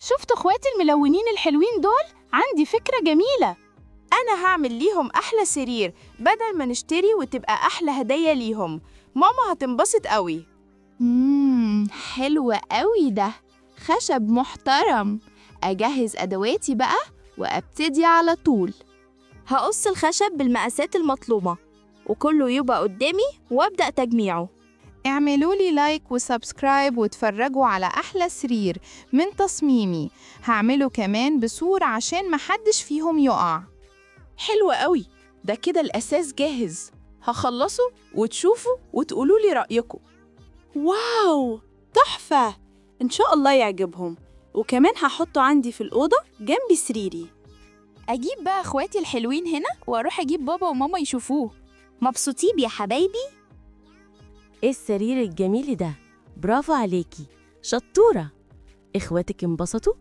شفتوا اخواتي الملونين الحلوين دول؟ عندي فكرة جميلة. أنا هعمل ليهم أحلى سرير بدل ما نشتري، وتبقى أحلى هدية ليهم. ماما هتنبسط قوي. حلو قوي ده، خشب محترم. أجهز أدواتي بقى وأبتدي على طول. هقص الخشب بالمقاسات المطلوبة وكله يبقى قدامي وأبدأ تجميعه. اعملوا لي like و subscribe واتفرجوا على أحلى سرير من تصميمي. هعمله كمان بسور عشان محدش فيهم يقع. حلو قوي ده، كده الأساس جاهز. هخلصه وتشوفوا وتقولوا لي رأيكم. wow، تحفة! إن شاء الله يعجبهم، وكمان هحطه عندي في الأوضة جنب سريري. أجيب بقى أخواتي الحلوين هنا وأروح أجيب بابا وماما يشوفوه. مبسوطين يا حبايبي؟ ايه السرير الجميل ده؟ برافو عليكي، شطورة. اخواتك انبسطوا؟